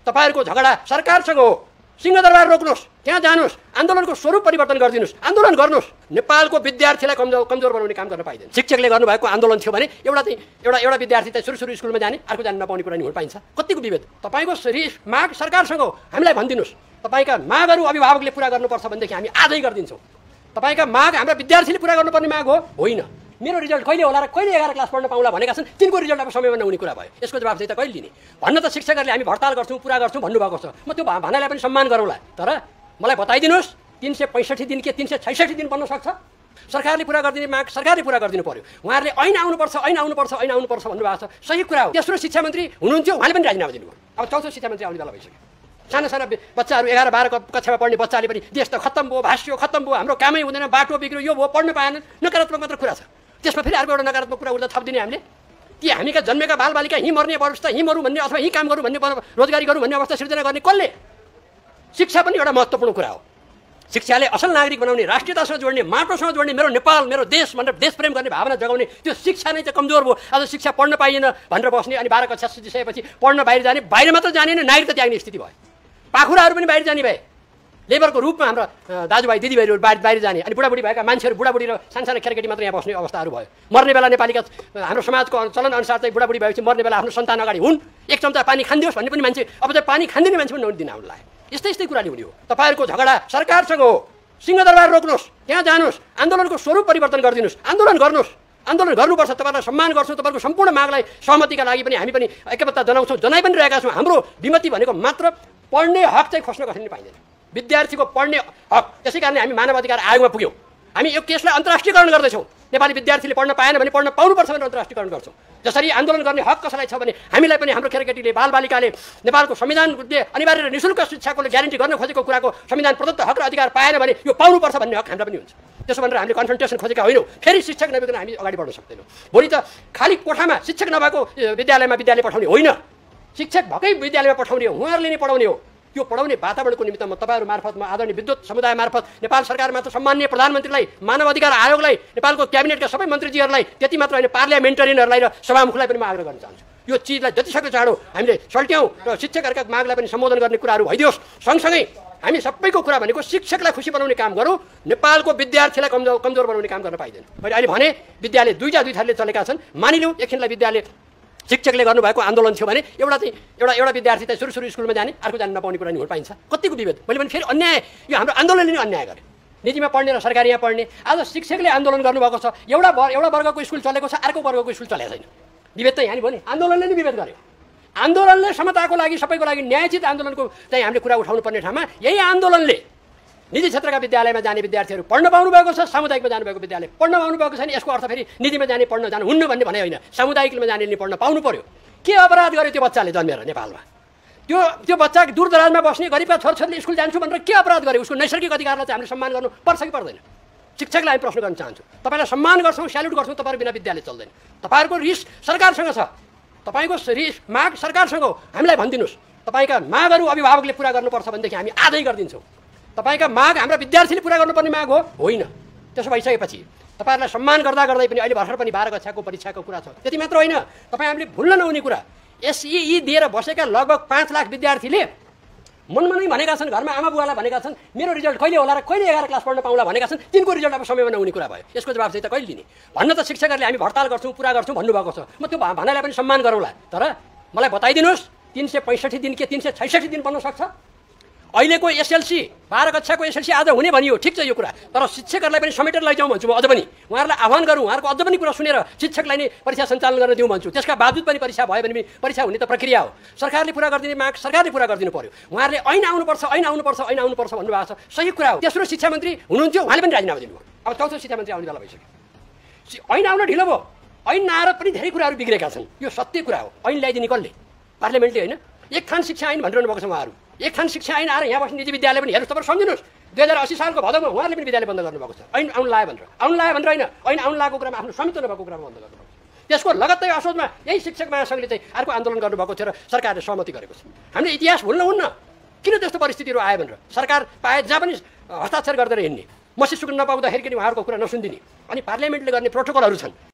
तपाईहरुको झगडा सरकारसँग हो। सिंहदरबार रोक्नुस्, त्यहाँ जानुस्, आन्दोलनको स्वरूप परिवर्तन गरिदिनुस्, आन्दोलन गर्नुस्। नेपालको विद्यार्थीलाई कमजोर बनाउने काम गर्न पाइदैन। शिक्षकले गर्नुभएको आन्दोलन थियो भने एउटा विद्यार्थी त सुरु स्कुलमा जाने, अर्को जान नपाउने कुरा नि हुन पाइन्छ। कतिको विभेद? तपाईको माग सरकारसँग हो, हामीलाई भनिदिनुस्। तपाईका मागहरू अभिभावकले पूरा गर्नुपर्छ भनेदेखि हामी आजै गरिदिन्छौँ। तपाईका माग हाम्रा विद्यार्थीले पूरा गर्नुपर्ने माग हो होइन। मेरो रिजल्ट कहिले होला र कहिले 11 क्लास पढ्न पाउला भनेका छन्, तिनको रिजल्ट अब समयमा नहुने कुरा भयो। यसको जवाब चाहिँ त कहिले लिने? भन्न त शिक्षकहरूले हामी हडताल गर्छौँ, पूरा गर्छौँ भन्नुभएको छ। म त्यो भनाइलाई पनि सम्मान गरौँला, तर मलाई बताइदिनुहोस् 365 दिन के 366 दिन बन्न सक्छ? सरकारले पूरा गरिदिने माग सरकारले पूरा गरिदिनु पर्यो। उहाँहरूले ऐन आउनुपर्छ भन्नुभएको छ, सही कुरा हो। तेस्रो शिक्षा मन्त्री हुनुहुन्थ्यो, उहाँले पनि राजीनामा दिनुभयो। अब चौथो शिक्षा मन्त्री आउने बेला भइसक्यो। साना बच्चाहरू 11-12 कक्षामा पढ्ने बच्चाले पनि देश त खत्तम भयो, भाष्यो खत्तम भयो, हाम्रो कामै हुँदैन, बाटो बिग्रियो, यो भयो, पढ्न पाएन, नकारात्मक मात्र कुरा छ। त्यसमा फेरि अर्को एउटा नकारात्मक कुरा उर्दा थपिदिने हामीले ती हामीका जन्मेका बालबालिका यहीँ मर्ने अवस्था, यहीँ मरौँ भन्ने अथवा यहीँ काम गरौँ भन्ने, रोजगारी गरौँ भन्ने अवस्था सिर्जना गर्ने कसले? शिक्षा पनि एउटा महत्त्वपूर्ण कुरा हो। शिक्षाले असल नागरिक बनाउने, राष्ट्रियतासँग जोड्ने, माटोसँग जोड्ने, मेरो नेपाल मेरो देश भनेर देशप्रेम गर्ने भावना जगाउने, त्यो शिक्षा नै चाहिँ कमजोर भयो। आज शिक्षा पढ्न पाइएन भनेर बस्ने, अनि 12 कक्षा सिद्धिसकेपछि पढ्न बाहिर जाने, बाहिर मात्र जाने न, नागरिकता त्याग्ने स्थिति भयो। पाखुराहरू पनि बाहिर जाने भए, लेबरको रूपमा हाम्रा दाजुभाइ दिदीबहिनीहरू बाहिर जाने, अनि बुढाबुढी भएका मान्छेहरू, बुढाबुढी र सानसानो केटाकेटी मात्र यहाँ बस्ने अवस्थाहरू भयो। मर्ने बेला नेपालीका हाम्रो समाजको चलन अनुसार चाहिँ बुढाबुढी भएपछि मर्ने बेला आफ्नो सन्तान अगाडि हुन्, एक चम्चा पानी खानिदियोस् भन्ने पनि मान्छे अब चाहिँ पानी खानिदिने मान्छे पनि नहुने दिन आउनु लाग्यो। यस्तै कुराले हुने हो। तपाईँहरूको झगडा सरकारसँग हो। सिंहदरबार रोक्नुस्, त्यहाँ जानुस्, आन्दोलनको स्वरूप परिवर्तन गरिदिनुस्, आन्दोलन गर्नुस्। आन्दोलन गर्नुपर्छ। तपाईँलाई सम्मान गर्छौँ, तपाईँको सम्पूर्ण मागलाई सहमतिका लागि पनि हामी पनि एकबद्धता जनाउँछौँ, जनाइ पनि रहेका छौँ। हाम्रो विमति भनेको मात्र पढ्ने हक चाहिँ खोज्न कसैले पाइँदैन। विद्यार्थीको पढ्ने हक। त्यसै कारणले हामी मानव अधिकार आयोगमा पुग्यौँ। हामी यो केसलाई अन्तर्राष्ट्रियकरण गर्दैछौँ। नेपाली विद्यार्थीले पढ्न पाएन भने पढ्न पाउनुपर्छ भनेर अन्तर्राष्ट्रियकरण गर्छौँ। जसरी आन्दोलन गर्ने हक कसैलाई छ भने हामीलाई पनि हाम्रो केटाकेटीले, बालबालिकाले नेपालको संविधानले अनिवार्य र निःशुल्क शिक्षाको ग्यारेन्टी गर्न खोजेको कुराको संविधान प्रदत्त हक र अधिकार पाएन भने यो पाउनुपर्छ भन्ने हक हामीलाई पनि हुन्छ। त्यसो भनेर हामीले कन्फ्रन्टेसन खोजेका होइनौँ। फेरि शिक्षक नभइकन हामी अगाडि बढ्न सक्दैनौँ। भोलि त खाली कोठामा शिक्षक नभएको विद्यालयमा विद्यालय पठाउने होइन, शिक्षक भएकै विद्यालयमा पठाउने हो, उहाँहरूले नै पढाउने हो। यो पढाउने वातावरणको निमित्त म तपाईँहरू मार्फत, म आदरणीय विद्युत समुदाय मार्फत नेपाल सरकार मात्र सम्माननीय प्रधानमन्त्रीलाई, मानव अधिकार आयोगलाई, नेपालको क्याबिनेटका सबै मन्त्रीजीहरूलाई, त्यति मात्र होइन पार्लियामेन्टरियनहरूलाई र सभामुखलाई पनि म आग्रह गर्न चाहन्छु। यो चिजलाई जतिसक्दो चाँडो हामीले सल्ट्यौँ र शिक्षकहरूका मागलाई पनि सम्बोधन गर्ने कुराहरू भइदियोस्। सँगसँगै हामी सबैको कुरा भनेको शिक्षकलाई खुसी बनाउने काम गरौँ, नेपालको विद्यार्थीलाई कमजोर बनाउने काम गर्न पाइँदैन। मैले अहिले भने विद्यालय दुई थरले चलेका छन्। मानिलिउँ एकछिनलाई विद्यालय शिक्षकले गर्नुभएको आन्दोलन थियो भने एउटा विद्यार्थी त सुरु स्कुलमा जाने, अर्को जान नपाउने कुरा नि हुन पाइन्छ। कतिको विभेद? मैले पनि फेरि अन्याय, यो हाम्रो आन्दोलनले नै अन्याय गर्यो। निजीमा पढ्ने र सरकारीमा पढ्ने। आज शिक्षकले आन्दोलन गर्नुभएको छ, एउटा वर्गको स्कुल चलेको छ, अर्को वर्गको स्कुल चलेको छैन। विभेद त यहाँ नि भयो नि, आन्दोलनले नै विभेद गर्यो। आन्दोलनले समताको लागि, सबैको लागि न्यायचित आन्दोलनको चाहिँ हामीले कुरा उठाउनु पर्ने ठाउँमा यही आन्दोलनले निजी क्षेत्रका विद्यालयमा जाने विद्यार्थीहरू पढ्न पाउनुभएको छ, सामुदायिकमा जानुभएको विद्यालय पढ्न पाउनुभएको छैन। यसको अर्थ फेरि निजीमा जाने पढ्न जानुहुन्न भन्ने भने होइन, सामुदायिकमा जानेले पढ्न पाउनु पर्यो। के अपराध गर्यो त्यो बच्चाले जन्मेर नेपालमा? त्यो बच्चा दूरदराजमा बस्ने गरिबका छोरछोरीले स्कुल जान्छु भनेर के अपराध गर्यो? उसको नैसर्गिक अधिकारलाई चाहिँ हामीले सम्मान गर्नु पर्छ कि पर्दैन? शिक्षकलाई हामी प्रश्न गर्न चाहन्छु। तपाईँलाई सम्मान गर्छौँ, स्याल्युट गर्छौँ, तपाईँहरू बिना विद्यालय चल्दैन। तपाईँहरूको रिस सरकारसँग छ, तपाईँको माग सरकारसँग हो, हामीलाई भनिदिनुहोस्। तपाईँका मागहरू अभिभावकले पूरा गर्नुपर्छ भनेदेखि हामी आजै गरिदिन्छौँ। तपाईँका माग हाम्रा विद्यार्थीले पूरा गर्नुपर्ने माग हो होइन। त्यसो भइसकेपछि तपाईँहरूलाई सम्मान गर्दै पनि अहिले भर्खर पनि 12 कक्षाको परीक्षाको कुरा छ। त्यति मात्र होइन, तपाईँ हामीले भुल्न नहुने कुरा, एसइई दिएर बसेका लगभग 5 लाख विद्यार्थीले मनमा नै भनेका छन्, घरमा आमा बुवालाई भनेका छन्, मेरो रिजल्ट कहिले होला र कहिले 11 क्लास पढ्न पाउला भनेका छन्, तिनको रिजल्ट अब समयमा नहुने कुरा भयो। यसको जवाब चाहिँ त कहिले लिने? भन्न त शिक्षकहरूले हामी हडताल गर्छौँ, पूरा गर्छौँ भन्नुभएको छ। म त्यो भनाइलाई पनि सम्मान गरौँला, तर मलाई बताइदिनुहोस् 365 दिन के 366 दिन बन्न सक्छ? अहिलेको एसएलसी 12 कक्षाको एसएलसी आज हुने भनियो, ठिक छ यो कुरा, तर शिक्षकहरूलाई पनि समेटेर लैजाउँ भन्छु म। अझ पनि उहाँहरूलाई आह्वान गरौँ, उहाँहरूको अझ पनि कुरा सुनेर शिक्षकलाई नै परीक्षा सञ्चालन गर्न दिउँ भन्छु। त्यसका बावजुद पनि परीक्षा भयो भने पनि परीक्षा हुने त प्रक्रिया हो। सरकारले पूरा गरिदिने माग सरकारले पूरा गरिदिनु पर्यो। उहाँहरूले ऐन आउनुपर्छ भन्नुभएको छ, सही कुरा हो। तेस्रो शिक्षा मन्त्री हुनुहुन्थ्यो, उहाँले पनि राजीनामा दिनुभयो। अब चौथो शिक्षा मन्त्री आउने बेला भइसक्यो। ऐन आउन ढिलो भयो। ऐन नआएर पनि धेरै कुराहरू बिग्रेका छन्, यो सत्य कुरा हो। ऐन ल्याइदिने कसले? पार्लियामेन्टले होइन। एक थान शिक्षा ऐन भनिरहनु भएको छ उहाँहरू। एक थान शिक्षा ऐन आएर यहाँ बस्ने निजी विद्यालय पनि हेर्नुहोस्, तपाईँ सम्झिनुहोस् 2080 सालको भदौमा उहाँहरूले पनि विद्यालय बन्द गर्नुभएको छ। ऐन आउन लायो भनेर होइन, ऐन आउन लागेको कुरामा आफ्नो स्वामित्व नभएको कुरामा बन्द गर्नुभएको छ। त्यसको लगत्तै असोजमा यही शिक्षक महासङ्घले चाहिँ अर्को आन्दोलन गर्नुभएको थियो र सरकारले सहमति गरेको छ। हामीले इतिहास भुल्नुहुन्न, किन त्यस्तो परिस्थितिहरू आयो भनेर। सरकार पाए जहाँ पनि हस्ताक्षर गर्दै हिँड्ने, मसी सुक्न नपाउँदाखेरि उहाँहरूको कुरा नसुनिदिने, अनि पार्लियामेन्टले गर्ने प्रोटोकलहरू छन्।